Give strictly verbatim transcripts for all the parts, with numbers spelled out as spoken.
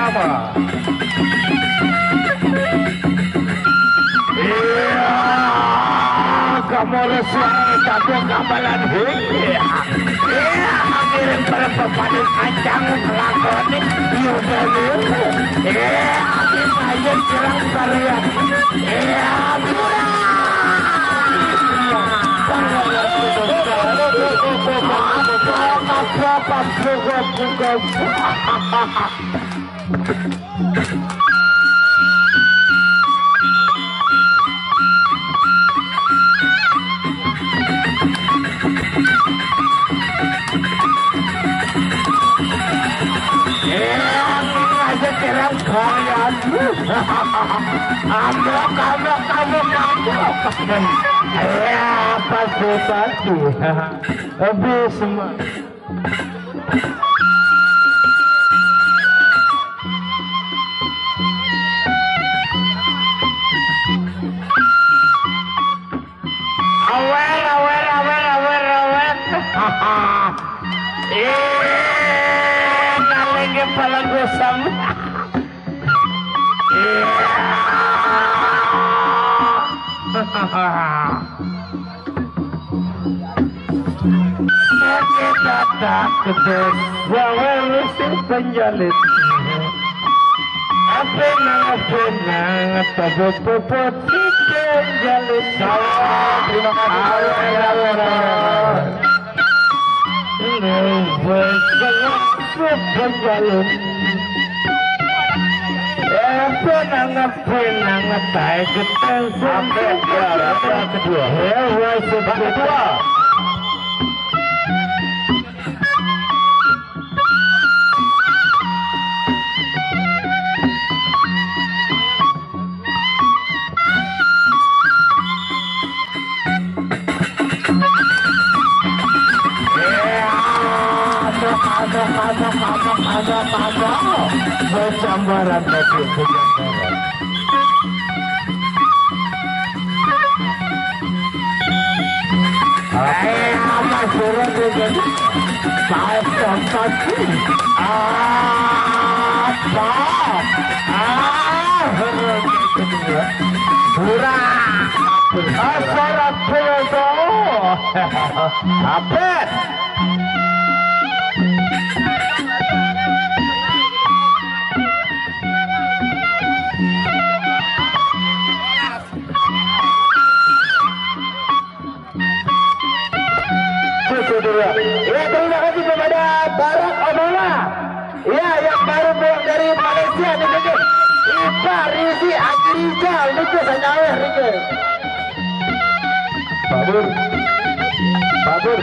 Iya, kamu resmi kamu kabalan hei. Iya, ngirim pada pepadan ancang kelakoni. Iya, iya. Iya, kita aja jelas kalian. Iya, murah. Apa, apa, apa, apa, apa. Aja terang kalian. Ambil, ambil, ambil, ambil. Ya, pasti, pasti. Habis semua. Awer, awer, awer, awer, awer. Eh, nalengge pala gosam. Iya. Sakit tak kedes, gawe mesti penjalit. Apa nang, apa nang, tabuk puput si penjalit. Salam, terima kasih. Awe, awe, awe. Nang, apa nang, apa nang, tae geteng. Sampai, ya, kedua. Ya, wes, kedua. Ada, ada, ada, ada, ada, ada. Bercambaran tadi, bercambaran. Eh, apa surat itu? Saya dapat apa? Ah, kurang. Asal aku tahu. Apa? Cucu dua. Ya, terima kasih kepada Barack Obama. Ya, yang baru pulang dari Malaysia nih, mungkin. Ipa Rizi Adrijal, nih, saya nyawer, nih. Pak Bur. Pak Bur.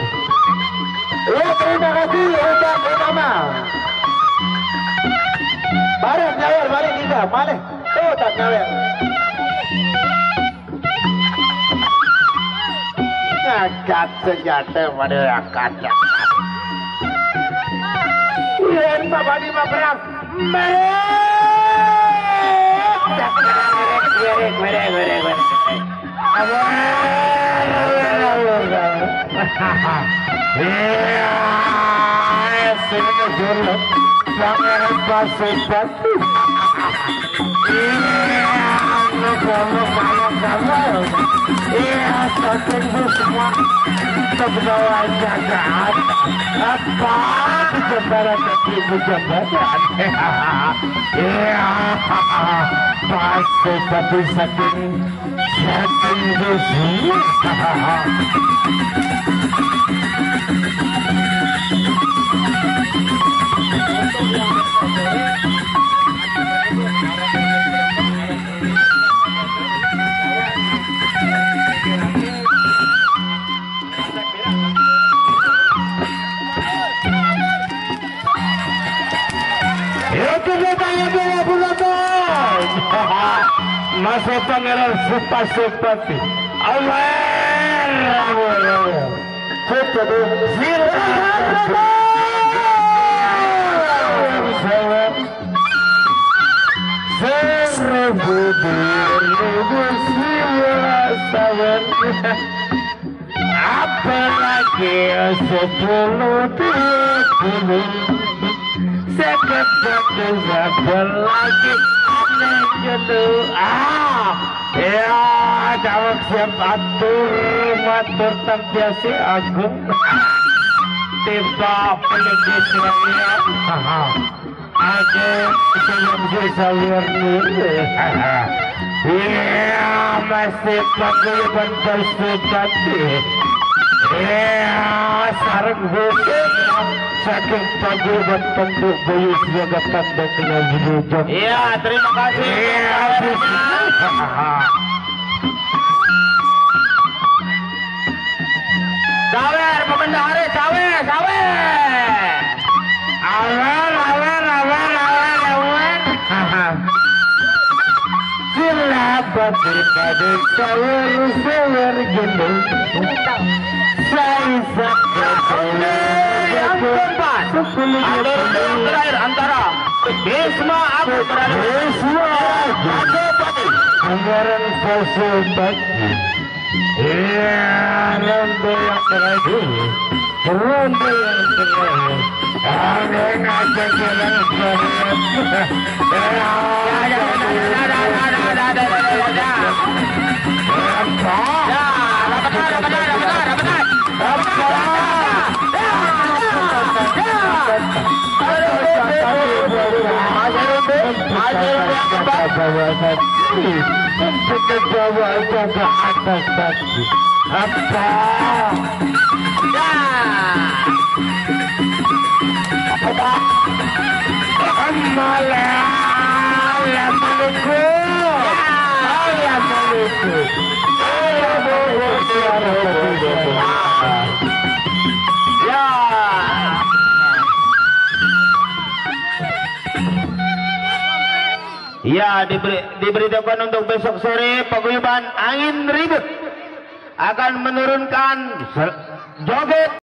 Ya, terima kasih, Ustaz Obama. Barack nyawer, balik kita, mana? Tuh, tak nyawer. Angkat senjata pada angkat. Iya, ini Pak Bani Pak Perang. Merek. Merek, merek, merek, merek. Iya, sini dulu. Pangeran Pasir Batu. Iya, anu kamu, kamu, kamu. Iya, saking itu semua terbawa jagaan. Apa? Di jembatan, di jembatan. Iya, pas seperti saking, saking itu semua. Itu dia tanya dia penonton. Masuk Pangeran Supa Sepati. Awer, awer, awer. Cukup. Silakan. Seribu dua ribu siwa sawan. Apalagi sepuluh dua puluh. Seketek sebelah lagi aneh jelu. Ah, ya, daweg siap atur matur tampiasi agung. Tiba pelukis rakyat. Agung sebelum sisa wirni. Iya, masih paguyuban bersukati. Iya, sareng hukum saking paguyuban penduk bayu siaga tandang kena jujur. Iya, terima kasih. Iya, sawer, pemendahare, sawer, sawer. Awer, awer, awer, awer, awer. Sila bagi pada sawer, sawer gendong. Saisak yang keempat. Atur yang terakhir antara Bisma Agung berada Bisma Agung. Anggaran Pasopati. Iya, ronde yang terakhir. Ronde yang terakhir. Ada yang ngajak jalan banget. Apa? Apa? Apa? Malah, ya, maluku. Ya, maluku. Ya, maluku. Ya. Ya, diberi, diberitahukan untuk besok sore paguyuban Angin Ribut akan menurunkan se- joget.